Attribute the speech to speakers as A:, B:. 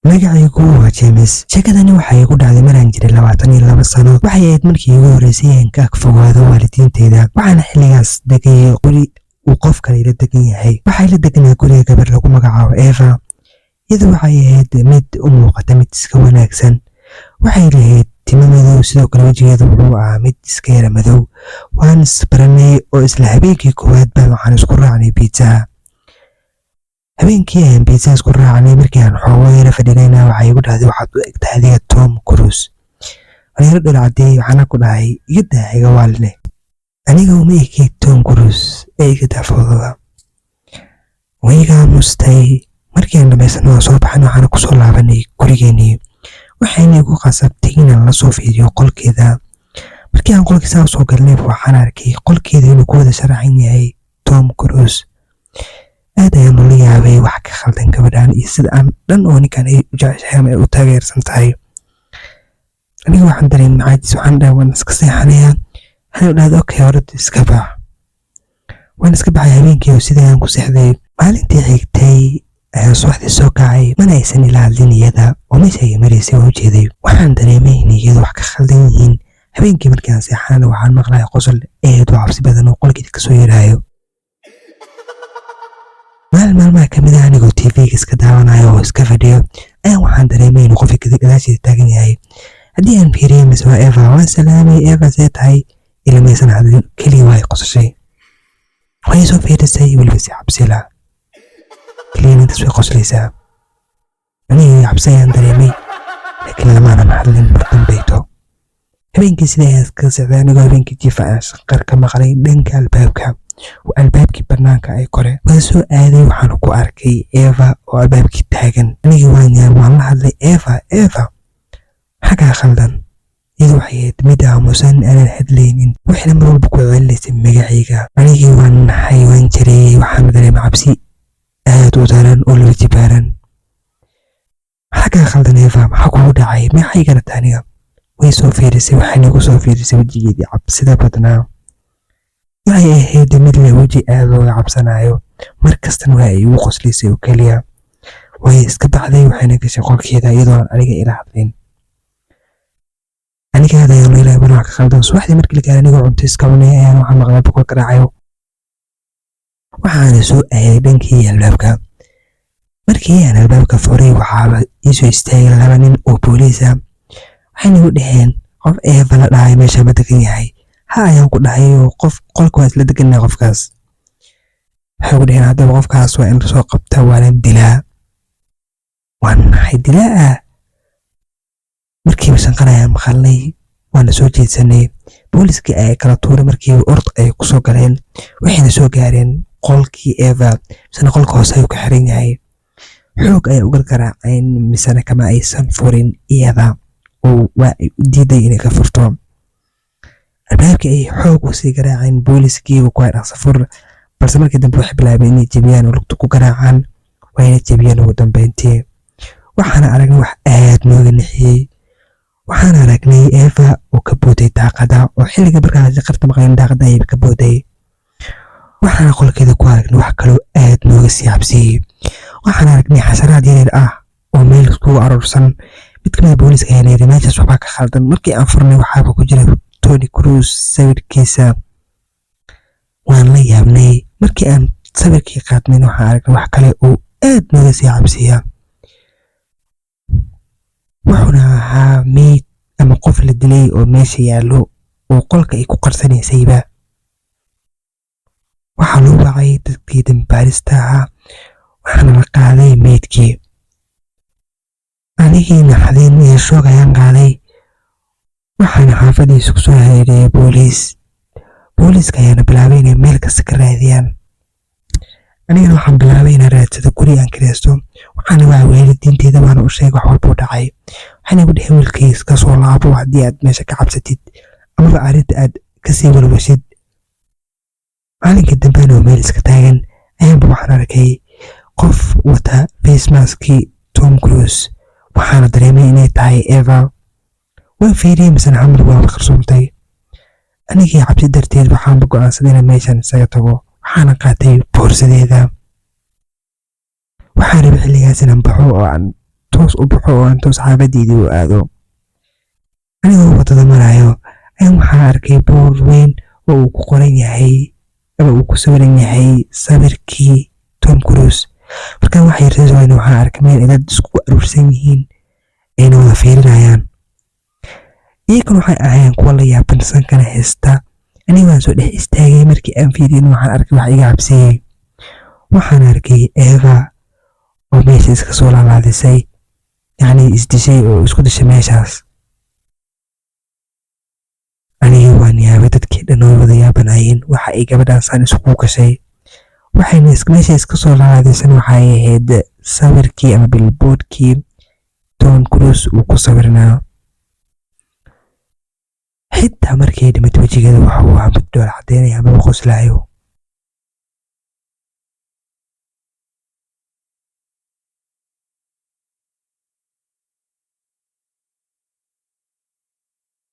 A: Magacaygu waa James. Sheekadani waxay igu dhacday maraan jiray 22 sano. Waxay ahayd markii igu horreysay aan ka ag fogaado waalidiinteyda. Waxaana xilligaas degayay guri uu qof kale ila degan yahay. Waxay la deganaa guriga gabar lagu magacaabo Eva. Iyadu waxay ahayd mid u muuqata mid iska wanaagsan. Waxay lahayd timo madow, sidoo kale wejigeedu wuxuu ahaa mid iska yara madow. Waan isbaranay oo isla habeenkii koowaad baa waxaan isku raacnay pizza. Habeenkii ayaan pizza isku raacnay. Markii aan xoogo yara fadhinayna, waxay igu dhahday, "Waxaad u egtahay adiga Tom Cruise." Waan yara dhol cadeeyey, waxaana ku dhahay, "Iga daa, iga waaline, aniga uma eki Tom Cruise ee iga daa foodada." Way iga aamustay. Markii aan dhamaysano waan soo baxnay, waxaana kusoo laabanay gurigeenii. Waxayna igu qasabtay inaan la soo fiiriyo qolkeeda. Markii aan qolkiisa usoo galnay, waxaan arkay qolkeeda inuu ku wada sharaxan yahay Tom Cruise. Aad ayaan ula yaabay wax ka khaldan gabadhan iyo sida aan dhan oo ninkan ay u jeceshahay ama ay u taageersan tahay. Aniga waxaan dareemay caajis. Waxaan dhahay, "Waan iska seexanayaa." Waxay dhahday, "Okay, orod iska bax." Waan iska baxay habeenkii oo sidii aan ku seexday. Maalintii xigtay ayaan subaxdii soo kacay, mana aysan ila hadlin iyada oo meesha ay maraysay waan u jeeday. Waxaan dareemay in iyadu wax ka khaldan yihiin. Habeenkii markii aan seexanana, waxaan maqlaya qosol aad u cabsi badan oo qolkeeda kasoo yaraayo. Maalin maalmaha kamid ah, anigoo TV-ga iska daawanayo oo iska fadhiyo, ayaan waxaan dareemay inuu qofka gadaasheeda taagan yahay. Haddii aan fiiriyey, mise waa Eva. Waan salaamay, "Eva, see tahay?" Ilamaysan hadlin, keliya waa ay qosashay. Way soo fiirisay weliba si cabsi lah. Keliya intaas way qoslaysaa. Anigii cabsi ayaan dareemay, laakiin lamaanan hadlin mar dambayto. Habeenkii sidii ayaan iskaga socday. Anigoo habeenkii jiifa ayaan shanqar ka maqlay dhanka albaabka. Waa albaabkii banaanka ay kore. Waan soo aaday, waxaan ku arkay Eva oo albaabkii taagan. Anigii waan yaab, waan la hadlay, "Eva, Eva, maxaa kaa khaldan?" Iyadu waxay ahayd mid aamusan, aanan hadlaynin, waxayna mar walba ku celinaysay magacayga. Anigii waan naxay, waan jareeyey. Waxaan dareemay cabsi aad u daran oo laba jibaaran. "Maxaa kaa khaldan, Eva? Maxaa kugu dhacay? Maxay garata aniga?" Way soo fiirisay, waxayna igu soo fiirisay wejigeedii cabsida badnaa. Waxay ahayd mid leh weji aad looga cabsanayo. Mar kastana waa ay igu qoslaysay oo keliya. Way iska baxday, waxayna gashay qolkeeda iyadoo aan aniga ila hadlin. Aniga aad ayaan leeyahay bal wax ka khaldan. Subaxdii markii la gaaray, anigoo cunto iska cunay ayaan waxaan maqlay boqol garaacayo. Waxaana soo aaday dhankii albaabka. Markii aan albaabka furay, waxaaba iisoo istaagay laba nin oo booliis ah. Waxayna igu dhaheen, "Qof Eva la dhahay meesha ma degan yahay?" "Ha," ayaan ku dhahay, "oo qof qolka waa isla degannahay qofkaas." Waxay ku dhaheen, "Haddaba qofkaas waa in lasoo qabtaa, waana dilaa." Waan naxay, dilaa ah? Markiiba shanqar ayaan maqalnay, waana soo jeedsanay. Booliskii ayaa kala tuuray. Markiiba ord ay kusoo galeen, waxayna soo gaareen qolkii Eva, misena qolka hoose ayuu ka xiran yahay. Xoog ayay u gargaraaceen, misena kama aysan furin iyada oo waa ay u diiday inay ka furto. Albaabkii ay xoog u sii garaaceen booliskii oo kuwa, "Dhaqso fur." Balse markii dambe waxay bilaabeen inay jebiyaan oo lugta ku garaacaan. Wayna jebiyeen ugu dambeyntii. Waxaana aragnay wax aad nooga nixiyey. Waxaan aragnay Eva oo ka booday daaqada, oo xilliga markaa qarta maqleen daaqada ayay ka booday. Waxaana qolkeeda ku aragnay wax kaloo aad nooga sii cabsiyey. Waxaan aragnay xasharaad yaryar ah oo meel iskugu aruursan. Mid kamid a booliska ayaa yidhi, "Meeshaas waxbaa ka khaldan." Markii aan furnay, waxaaba ku jira Tony Cruise sawirkiisa. Waan la yaabnay. Markii aan sawirkii qaadnayn, waxaan aragnay wax kale oo aad nooga sii cabsiya. Wuxuuna ahaa meyd ama qof la dilay oo meesha yaallo oo qolka ay ku qarsanaysayba. Waxaa loo wacay dadkii dambaarista ahaa, waxaana la qaaday meydkii. Anigii naxdin iyo shoog ayaan qaaday, waxaana xaafadiisa kusoo hareeriyay booliis. Booliiska ayaana bilaabay inay meel kasta ka raadiyaan. Anigana waxaan bilaabay inaan raadsado guri aan kireysto. Waxaana wacay waalidiinteeda, waana u sheegay wax walba u dhacay. Waxayna igu dheheen, "Wiilkay, iska soo laabo haddii aad meesha ka cabsatid amaba arrinta aad kasii walwashid." Maalinkii dambe oo meel iska taagan ayaanba waxaan arkay qof wata face maskii Tom Cruise. Waxaana dareemay inay tahay Eva. Waan fiiriyey, misena xamar waa qarsoontay. Anigii cabsi darteed waxaanba go'aansaday inaan meeshan isaga tago. Waxaana qaatay boorsadeeda. Waxaan rabay xilligaas inaan baxo oo aan toos u baxo oo aan toos xaafadeydii u aado. Anigoo waddada marayo ayaan waxaan arkay boor weyn oo uu ku qoran yahay ama uu ku sawiran yahay sawirkii Tom Cruise. Markaan wax yar sii socdayna, waxaan arkay meel ay dad isku aruursan yihiin, ayna wada fiirinayaan. Iyaguna waxay ahaayeen kuwa la yaaban, sankana haysta. Aniga waan soo dhex istaagay. Markii aan fiiriyay, waxaan arkay wax iga cabsiiyey. Waxaan arkay Eva oo meesha iska soo laalaadisay, yacni isdishay oo isku dishay meeshaas. Aniga waan yaabay, dadkii dhan way wada yaabanayeen waxa ay gabadhan saan isugu gashay. Waxayna meesha iska soo laalaadisan waxay ahayd sawirkii ama billboardkii Tom Cruise uu ku sawirnaa. Xitaa markay dhimatay, wejigeeda waxa uu ahaa mid dhool caddeynaya amaba qoslayo.